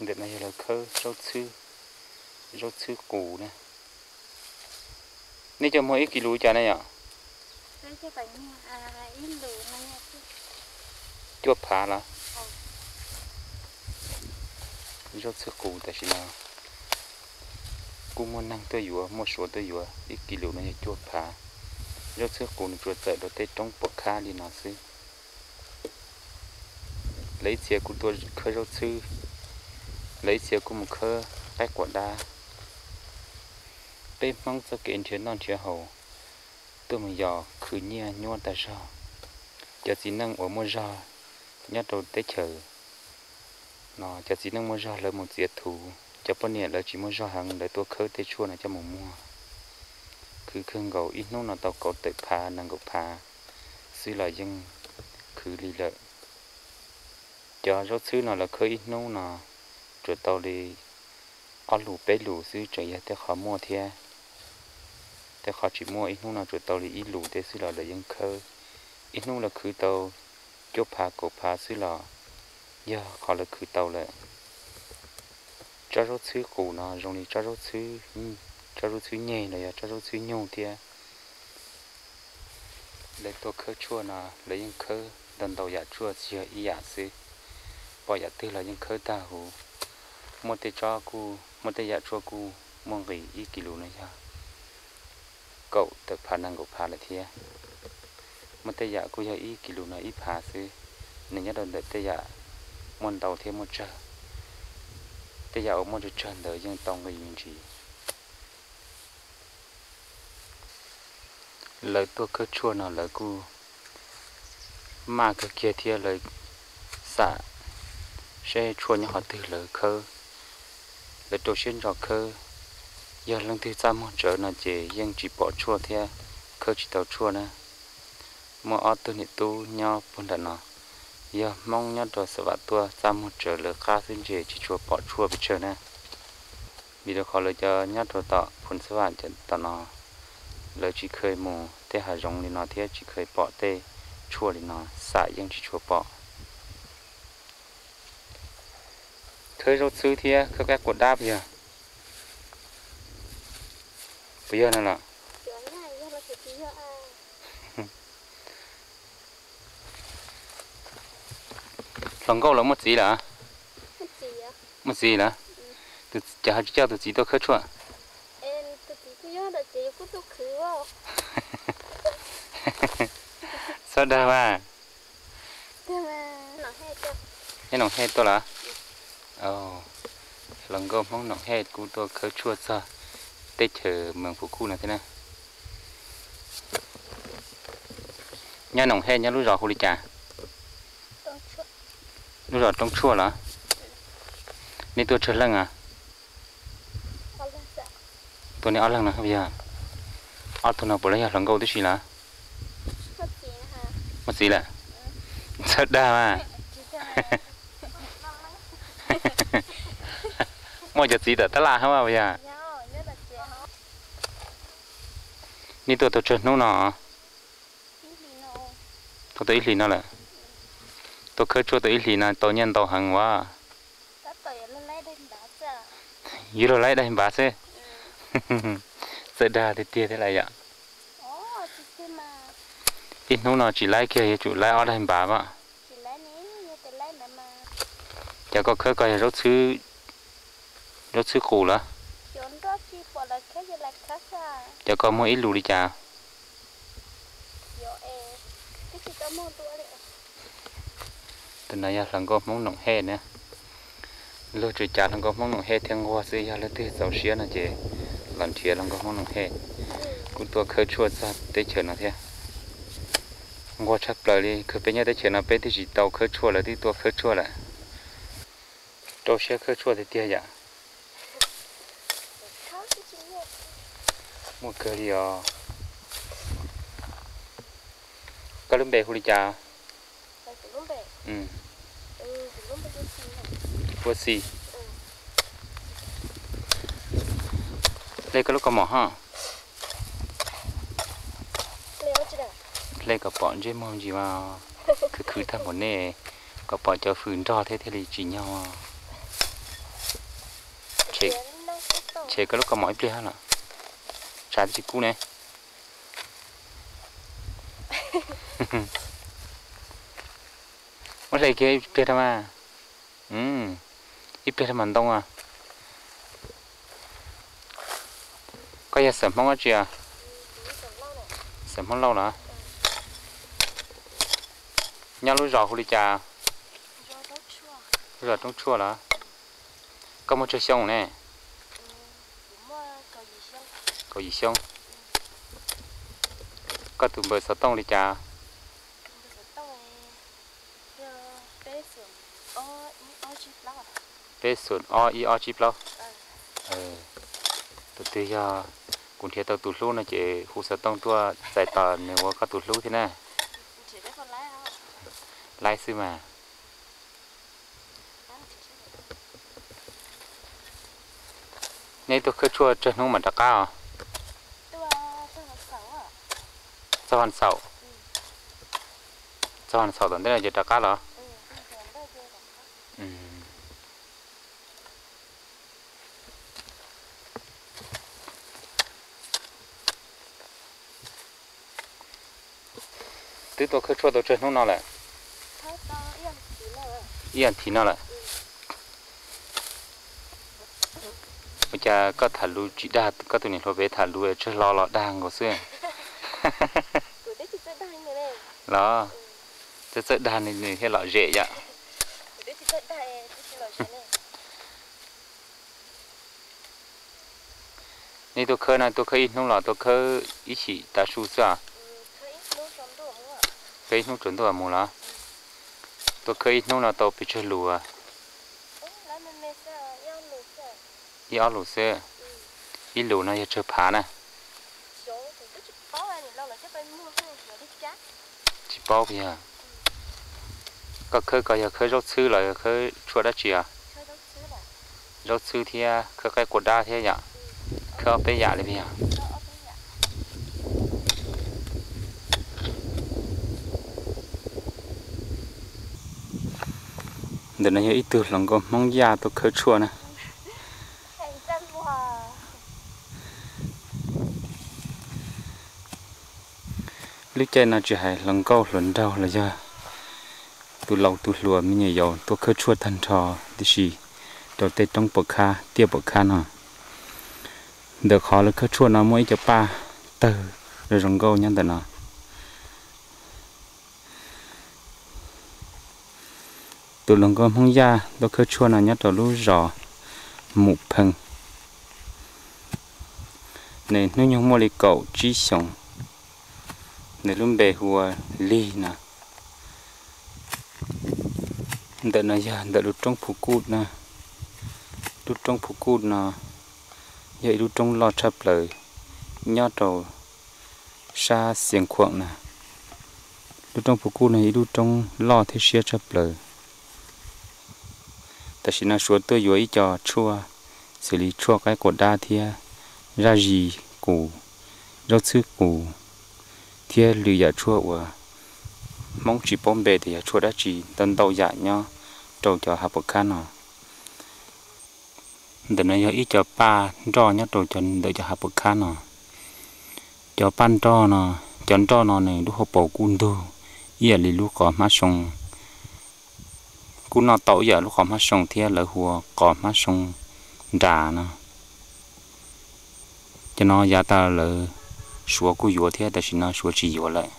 Ntawm no yog lawv khawb zaub txhwb, zaub txhwb qus na. Nej coj muag ib kis lus cas na yom? Cuaj phav los? Zaub txhwb qus tam sim no kuj muaj neeg tuaj yuav, muaj Suav tuaj yuav, ib kis lus no yog cuaj phav. Zaub txhwb qus nws tsuas txawm rau tej roob puas khab li no xwb. Lawv ib txhia kuj tuaj khawb zaub txhwb, lawv ib txhia kuj mus khawb qaib quas dab. Peb Hmoob txoj kev nrhiav noj nrhiav haus tuaj mus yos khwv nyiaj nyuaj tag zog. Cov txiv neej uas muaj zog nyob rau teb chaws no, cov txiv neej muaj zog lawv mus txiav thuv, cov poj niam lawv tsis muaj zog heev lawv tuaj khawb tej tshuaj no coj mus muag. Khwv kawg nkaus, ib hnub no tau kaum tawm phav nees nkaum phav xwb los yeej khwv li lawm. Cov zaub txhwb no lawv khawb ib hnub no tsuas tau li ob lus peb lus xwb tseem yog tej qhov muaj thiab. Tej qhov tsis muaj ib hnub no tsuas tau li ib lus tej xwb los lawv yeej khawb. Ib hnub lawv khwv tau cuaj phav kaum phav xwb los yog qhov lawv khwv tau lawm. Tsob zaub txhwb qus no zoo li tsob zaub txhwb, tsob zaub txhwb nyeg los yog tsob zaub txhwb nyug thiab. Lawv tuaj khawb tshuaj no lawv yeej khawb ntau ntau yam tshuaj tsis yog ib yam xwb, pom yam twg los yeej khawb tag huv. Muaj tej tsob kuj, muaj tej yam tshuaj kuj muaj nqis, ib kis lus no yog kaum tawm phav nees nkaum phav lawm thiab. Muaj tej yam kuj yog ib kis lus no ib phav xwb. Nws nyob rau ntawm tej yam muaj ntau thiab muaj tsawg. Tej yam uas muaj tsawg tsawg ntawd yeej tau nqis me ntsis. Lawv tuaj khawb tshuaj no lawv kuj maj kawg kiag thiab lawv xam seb tshuaj nyob qhov twg lawv khawb, lawv rau siab ntso khawb. Yog leej twg txaj muag tsawv no ces yeej tsis pom tshuaj thiab khawb tsis tau tshuaj na. Muaj ob tug niam tub nyob puag nram no, yog Hmoob nyob rau Xa Vam tuaj txaj muag tsawv lawv qab xwb ntshe tsis tshua pom tshuaj pes tsawg na. Vim rau qhov lawv cov nyob rau tom Phu Xa Vam tom no, lawv tsis kheev mus tej hav zoov li no thiab tsis kheev pom tej tshuaj li no, xam yeej tsis tshua pom. Khawb zaub txhwb thiab khawb qaib quas dab puas yog? Puas yog no los? Hluas nkauj lawv muaj txiv lawm? Muaj txiv lawm? Ces ho tsis coj tus txiv tuaj khawb tshuaj? Txhob dag mas. Nyob Noom Hej tuaj los? Hluas nkauj Hmoob Noom Hej kuj tuaj khawb tshuaj txog teb chaws Mees Phu Kuj no thiab na. Nyob Noom Hej nyob lub zos hu li cas? Lub zos Roob Tshuaj los? Nej tuaj tsawg leej a? Tuaj nej ob leeg no puas yog? Ob tug no puav leej yog hluas nkauj tib si los? Muaj txiv lawm? Txhob dag mas. Muaj cov txiv tawm tab laj hab puas yog? Nej tuaj tau tsawg hnub no? Tuaj tau ib hlis no lawm. Tuaj khawb tshuaj tau ib hlis no tau nyiaj ntau heev as. Yuav luag laib daig npav xwb. Txawj dag tiag tiag thiab lawm yom. Ib hnub no tsis laib kiag yuav tsum laib ob daig npav as. Cov koj khawb ko yog zaub txhwb qus los? Cov ko muag ib lus li cas? Tus no yog hluas nkauj Hmoob Noom Hej na. Luag tsuas cav hluas nkauj Hmoob Noom Hej thiab nquag xwb, yog leej twg txaus siab no ces los nrhiav hluas nkauj Hmoob Noom Hej. Kuj tuaj khawb tshuaj txog teb chaws no thiab. Nquag tshaj plaws li, kawg peb nyob teb chaws no peb twb tsis tau khawb tshuaj lawv twb tuaj khawb tshuaj lawm. Rau siab khawb tshuaj tiag tiag yom. Muaj kawg li os. Koj lub npe hu li cas? Ua Xis. Hle koj lub kaus mom ho. Hle kom pom ntsej muag ntsis mas. Khwv khwv tag npaum nej, kom pom cov hws nrog thiab thiaj li tsim nyog. Ces koj lub kaus mom ib pliag los, tshav twb tsis kub ne. Muab hle kiag ib pliag rau mas. Ib pliag rau mas ntoo. Koj yog xeem Hmoob dab tsi? Xeem Hmoob Lauj los? Nyob lub zos hu li cas? Lub zos Roob Tshuaj los? Koj muaj tsawg xyoo ne? Kaum yim xyoo. Koj tus npawb xov tooj li cas? Peb xoom ob ib ob tsib plaub. Tus twg yog kuv nrhiav tau tus hlub no ces hu xov tooj tuaj txais tos nws ua koj tus hlub thiab na. Laib xwb mas. Nej tuaj khawb tshuaj tsawg hnub mam rov qab os? Txog hmo xaum, txog hmo xaum tom ntej no ces rov qab los? Twb tuaj khawb tshuaj tau tsawg hnub no lawm? Ib as thiv no lawm. Ua cas koj tham lus tsis dag koj tus niam hluas pem tham lus tsawg hlo los dag nkaus xwb? Los txawj txawj dag nws thiaj lom zem yom. Nej tuaj khawb no tuaj khawb ib hnub los tuaj khawb ib chim tav su xwb os? Khawb ib hnub tsaus ntuj mus los? Tuaj khawb ib hnub no tau pes tsawg lus? Ib ob lus xwb. Ib lus no yog tsawg phav na? Tsis paub yog. Koj khawb ko yog khawb zaub txhwb los yog khawb tshuaj dab tsi os? Zaub txhwb thiab khawb qaib qua dab thiab yom? Khawb ob peb yam li yog. Ntawm no yog ib tug hluas nkauj Hmoob Yaj tuaj khawb tshuaj na. Lub caij no tsis hais hluas nkauj hluas nraug los yog tus laus tus hluas me nyuam yaus tuaj khawb tshuaj tag nrho tib si rau tej roob pom khab tiaj pom khab no. Ntawm qhov lawv khawb tshuaj no muaj ib co paj tawg zoo zoo nkauj nyob ntawm no. Tus hluas nkauj Hmoob Yaj tuaj khawb tshuaj no nyob rau lub zos Mus Pheej. Nws hnub nyoog muaj li kaum tsib xyoos. Nws lub npe hu ua Lig no. Ntawm no yog ntawm lub roob Phu Kuj na. Lub roob Phu Kuj no yog ib lub roob loj tshaj plaws nyob rau sab Xiav Khuam na. Lub roob Phu Kuj no yog ib lub roob loj thiab siab tshaj plaws. Tam sim no Suav tuaj yuav ib co tshuaj xws li tshuaj qaib qua dab thiab zaj zis qus, zaub txhwb qus, thiab lwm yam tshuaj uas Hmoob tsis paub npe tias yog tshuaj dab tsi ntau ntau yam nyob rau cov hav pom khab no. Ntawm no yog ib co paj nroj nyob rau ntawm cov hav pom khab no. Cov paj nroj no, cov nroj no nws lub hauv paus kuj ntug ib yam li lub qos hmab soo, kuj noj tau ib yam lub qos hmab soo thiab lawv hu ua qos hmab soo nras no. Cov no yav tas lawv Suav kuj yuav thiab tam sim no Suav tsis yuav lawm.